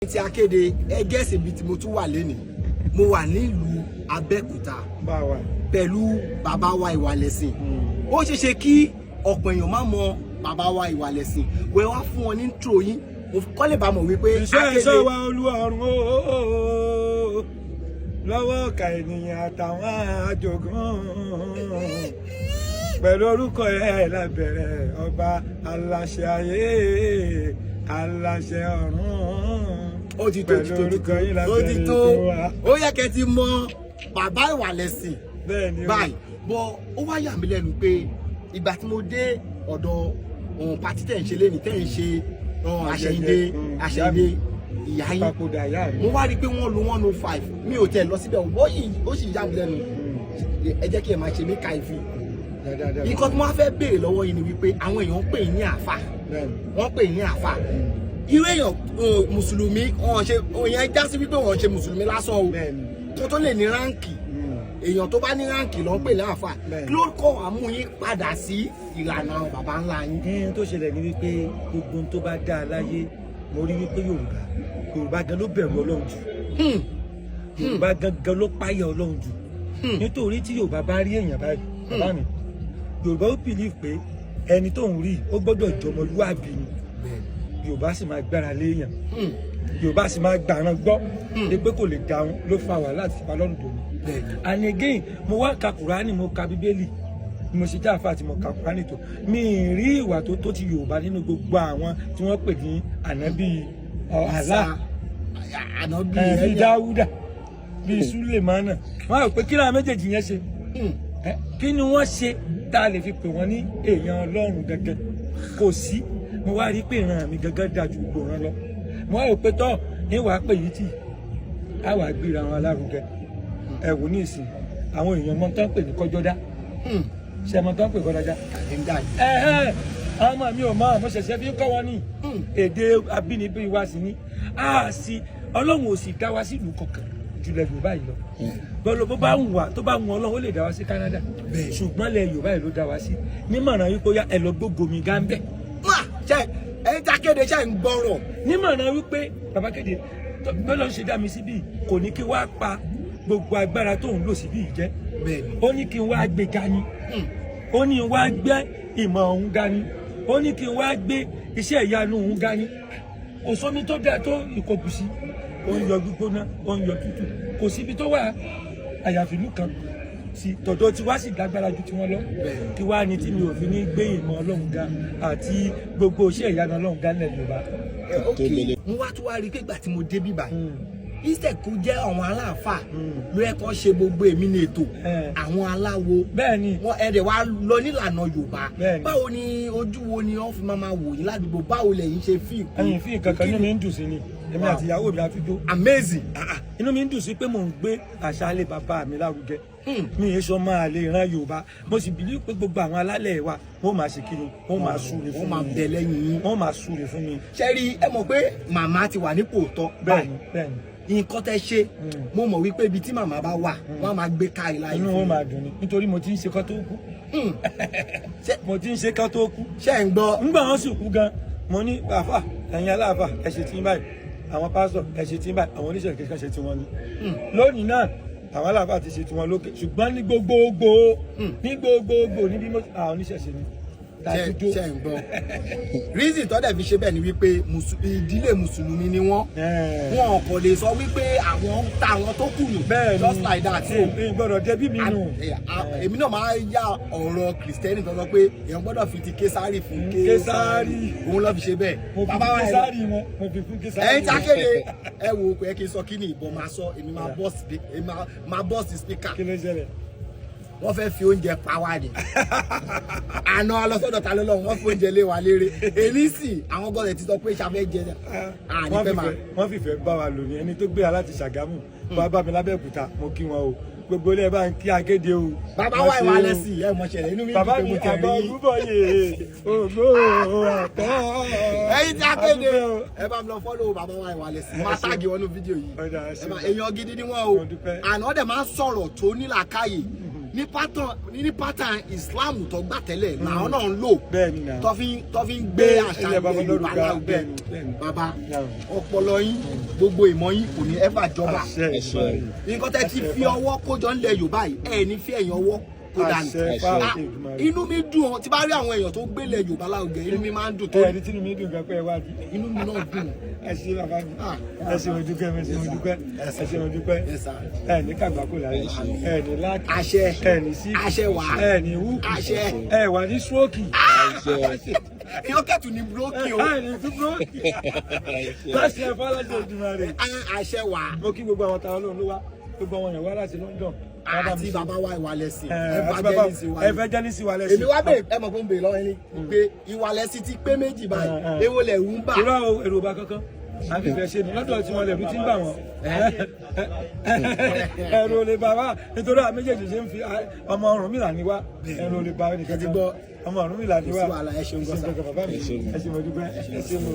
Tí akéde ẹ gẹ́sì ibi tí mo tún wà lénìí, mo wà nílùú Abẹ́òkúta báwa pẹ̀lú bàbá wa Ìwàlẹ̀sìn. Ó ṣeé ṣe kí ọ̀pọ̀ èèyàn má mọ bàbá wa Ìwàlẹ̀sìn. Wẹ́ wá fún wọn ní intro yín, mo kọ́ lè bá mọ̀ wípé iṣẹ́ iṣẹ́ wa olúwa ọ̀run ooo, lọ́wọ́ ọ̀kà ènìyàn àtàwọn àjogún, pẹ̀lú orúkọ ẹ̀ lábẹ́rẹ́, ọba aláṣẹ ayé, aláṣẹ ọ̀run. Ó ti tó, ti tó, ti pẹ̀lú orúkọ yín tó, ó ti lábẹ́rẹ́ tó. tó wà. Ó yẹ kẹ́ ti mọ bàbá Ìwàlẹ̀sìn. Bẹ́ẹ̀ ni o. Báyìí bọ́, ó wá yà mí lẹ́nu pé ìgbà tí mo dé ọ̀dọ̀ òun party tẹ̀ ń ṣe lẹ́nìí, tẹ̀ ń ṣe àṣẹyìndé àṣẹyìndé ìyá yín, papòdà ìyá mi, mo wá rí i pé wọ́n lo 105. Mi ò tẹ̀ lọ síbẹ̀, ó yìí ó sì yà mí lẹ́nu. Ẹ jẹ́ kí ẹ máa ṣe mí kàyéfì. Dáadáa. Nǹkan tí wọ́n fẹ́ béèrè lọ́wọ́ yìí ni wípé àwọn èèyàn ń pè yín ní àáfà. Wọ́n pè yín ní àáfà. Irú èèyàn mùsùlùmí wọn ṣe òyìn já sí wípé wọ́n ṣe mùsùlùmí lásán o. Tó tó lè ní rank, èèyàn tó bá ní rank ló ń pè ní àáfà. Kí ló kọ́ wàá mú yín padà sí ìlànà àwọn baba ńlá yín? Ní tó ṣẹlẹ̀ ní wípé gbogbo ohun tó bá dáa láyé, mo rí wípé Yorùbá gan ló bẹ̀rù Ọlọ́run jù. Yorùbá gangan ló páyà Ọlọ́run jù, nítorí tí Yorùbá bá rí èèyàn báyìí, bàbá mi, Yorùbá ó believe pé ẹni tó ń rí, ó gbọ́dọ̀ jọmọlúwàbí ni. Yorùbá sì máa gbára léèyàn. Yorùbá sì máa gbàrán gbọ́ ní pé kò lè dáhùn ló fa wàhálà àti ìpa lọ́rùn dòní. And again, mo wá ka Kùránì, mo ka Bíbélì, mo ṣe jáfa àti mo ka Kùránì tó mi ì rí ìwà tó tó ti Yorùbá nínú gbogbo àwọn tí wọ́n pè ní ànábì Allah, ànábì bíi Dáúdà, bíi Súlèmánà. Wọ́n rò pé kí làwọn méjèèjì yẹn ṣe? Kí ni wọ́n ṣe tá a lè fi pè wọ́n ní èèyàn Ọlọ́run gangan? Kò sí. Mo wá rí pé ìran mi gangan dáa ju gbogbo ìran lọ. Mo wá rò pé tọ́ ní wàá pè yìí tì á wàá gbéra wọn lárugẹ. Ẹ wò ní ìsìn, àwọn èèyàn mọ tán pè ní kọjọ́dá. Ṣe mọ tán pè kọjọ́dá? Kàlẹ́ndà yìí. Ẹ̀hẹ́, àwọn ọmọ mi ò mọ. Mo ṣẹ̀ṣẹ̀ fi ń kọ́ wọn ní èdè abínibí wa sí ní a sì Ọlọ́run ò sì dá wa sílùú kankan jùlọ Yorùbá yìí lọ. Bọ́lá bó bá ń wà, tó bá ń wọn, Ọlọ́run ó lè dá wa sí Canada, ṣùgbọ́n ilẹ̀ Yorùbá yìí ló dá wa sí. Nímọ̀ràn wípé ó yá, ẹ lọ gbógo mi gáńbẹ̀. Má ṣe ẹ̀yin tí akéde ṣe ń gbọ́rọ̀. Nímọ̀ràn wípé bàbá kéde bọ́lá ń ṣe dá mi síbí, kò ní kí wá pa gbogbo agbára tó ń lò síbí yìí jẹ́. Ó ní kí n wá gbé ga ni. Ó ní n wá gbé ìmọ̀ òun ga ni. Ó ní kí n wá gbé iṣẹ́ ìyanu òun ga ni. Kò sómi tó dáa tó Ìkọgùsì, ó ń yọ gbígbóná, ó ń yọ tútù. Kò síbi tó wà àyàfi ìlú kan sí tọ̀dọ̀ tí wá sì lágbára ju tiwọn lọ. Kí wá ní tí mi ò fi ní gbé ìmọ̀ Ọlọ́run ga àti gbogbo iṣẹ́ ìyanu Ọlọ́run ga nílẹ̀ Yorùbá? Ok, mo wá tún wá rí i pé ìgbà tí mo dé bíbá, instead kó jẹ́ àwọn aláàfáà ló yẹ kó ṣe gbogbo èmi ní ètò, àwọn aláwo wọn ẹ̀rẹ̀ wá lọ nílànà Yorùbá. Báwo ni ojú wo ni wọ́n fi máa wò yín ládùúgbò? Báwo lẹ̀yin ṣe fi ìkú? Ẹ̀yin fi nǹkan kan, inú mi ń dùn sí ni, èmi àti ìyàwó mi àtúndó. Amazing. Inú mi ń dùn sí pé mò ń gbé àṣà ilé bàbá mi lárugẹ. Mi yẹn sọ máa lè ran Yorùbá, mo sì believe pé gbogbo àwọn alálẹ̀ wa, wọ́n máa ṣe kíni, wọ́n máa súre fún Wọ́n máa mi. bẹ lẹ́yìn yín. Wọ́n máa súre fún mi. Ṣe rí, ẹ mọ̀ pé màmá ti wà nípò tọ́. Bẹ́ẹ̀ni. Nǹkan tẹ́ ṣe, mo mọ̀ wípé ibi tí màmá bá wà, wọ́n á máa gbé kárí láyé Inú fún wọn mi. máa dùn ni, nítorí mo ti ń ṣe kán tó kú. Mo ti ń ṣe kán tó kú. Ṣé ń gbọ́? Ńgbà wọn sì kú gan, mo ní àfà, ẹ̀yin aláàfà, ẹ ṣe tí ń báyìí, àwọn pásítọ̀, ẹ ṣe tí ń báyìí, àwọn oníṣẹ́ kankan ṣe tiwọn ni. Lónìí náà, àwọn aláàfà ti ṣe tiwọn lókè, ṣùgbọ́n ní gbogbogbò, ní gbogbogbò níbi àwọn oníṣẹ̀ṣe ni. Ṣe ṣe ń gbọ́? Reason tó dẹ̀ fi ṣe bẹ́ẹ̀ ni wípé ìdílé mùsùlùmí ni wọ́n. Wọn kò lè sọ wípé àwọn ń ta àwọn tó kù nù just like that. Ṣe gbọ́dọ̀ dẹbí mi nù. Èmi náà máa ń yá ọ̀rọ̀ Kìrìsìtẹ́nì tó sọ pé èèyàn gbọ́dọ̀ fi ti Késárì fún Késárì. Òun ló fi ṣe bẹ́ẹ̀. Mo fi Bàbá fún wa ẹ̀ Késárì wọn, mo fi fún Késárì. Ẹ̀yin tí akéde, ẹ wo, kò yẹ kí n sọ kí ni ìbọn máa sọ, èmi máa bọ́ọ̀sì, èmi máa bọ́ọ̀sì speaker. Kí ló ṣẹlẹ̀? Wọ́n fẹ́ fi oúnjẹ pa wá ni. Àná alọ́sọ́dọ̀ ta ló lọ, wọ́n fi oúnjẹ lé wa léré. Èmi sì àwọn gọ́dẹ̀ ti sọ pé ṣàfẹ́ jẹ àní Wọ́n fẹ́ máa. Wọ́n fìfẹ́ bá wa lò ní ẹni tó gbé wa láti Ṣàgámù wá bá mi lábẹ́òkúta. Mo kí wọn o, gbogbo ilé ẹ bá ń kí akéde o. Bàbá Wọ́n wa ṣe ìwà o. lẹ́sìn ẹ mọ̀ ṣẹlẹ̀, inú mi Bàbá dùn pé mi mo tẹ̀ àbọ̀ rí yín. Rúbọ̀ yè ògbó àtọ́. Ẹ̀yin tí akéde, Adúpẹ́ o. ẹ bá mi lọ follow bàbá wa ìwà lẹ́sìn, máa tag wọn nínú fídíò yìí. Ọ̀dà, ẹ ṣé. Èèyàn gidi ni wọ́n o. Mo dúpẹ́. Àná dẹ̀ máa ń sọ̀rọ̀ tó nílàákàyè. Ní pattern Islam tó gbà tẹ́lẹ̀ làwọn náà ń lò, Bẹ́ẹ̀ni náà. tó fi ń gbé àṣà Ilẹ̀ baba ilẹ̀ Yorùbá lórúkọ. lárugẹ. Bẹ́ẹ̀ni. Bàbá, ọpọlọ yín, gbogbo ìmọ̀ yín kò ní ever jọba. Àṣẹ Èdùmàrè. Nǹkan tẹ́ ti fi ọwọ́ kójọ ńlẹ̀ Yorùbá yìí, ẹ ní fi ẹ̀yìn ọwọ́ kó dànù. Àṣẹ Ah, Èdùmàrè. inú mi dùn ọ tí bá rí àwọn èèyàn tó gbélé Yorùbá lárugẹ, inú mi máa ń dùn tó. Ẹni tí inú mi dùn gan pé ẹ wá bí. Inú mi náà dùn. Ẹ ṣé, bàbá mi. Ah. Ẹ ṣé, mo dúpẹ́, ẹ ṣé, mo dúpẹ́, ẹ ṣé, mo dúpẹ́. Yes, sir. Ẹ ní kàgbákò láyé, ẹ ní láàkì. Àṣẹ. Ẹ ní sí. Àṣẹ wà. Ẹ ní wúkì. Àṣẹ. Ẹ wà ní stroke. Èèyàn kẹtù ní búrókì o. Ẹ ní stroke láṣẹ fọláṣẹ Èdùmàrè. Àṣẹ wà. Mo kí gbogbo àwọn táwọn lóun ló wá, gbogbo àwọn èèyàn wá láti London. Àti bàbá wa Ìwàlẹ̀sìn. Àti bàbá Evangelist Ìwàlẹ̀sìn. Evangelist Ìwàlẹ̀sìn. Èmi wá bèèrè, ẹ mọ̀ fún bèèrè lọ́wọ́ ẹni pé Ìwàlẹ̀sìn ti pé méjì báyìí, èwo lẹ̀ ń bà? Irọ́ o, èrò ọba kankan àfi ìfẹ́ ṣe ni lọ́dọ̀ tí wọ́n lè rú tí ń bà wọ́n. Ẹ̀rù ò lè bà wá nítorí àwọn méjèèjì ṣe ń fi ọmọ Ọ̀rúnmìlà ní wá. Ẹ̀rù ò lè bà ẹnì Ẹ ti kankan. gbọ́. Ọmọ Ọ̀rúnmìlà ní Kò wá. sí wàhálà, ẹ ṣeun gan sir. Bàbá mi, ẹ ṣé, mo dúpẹ́, ẹ ṣé mo.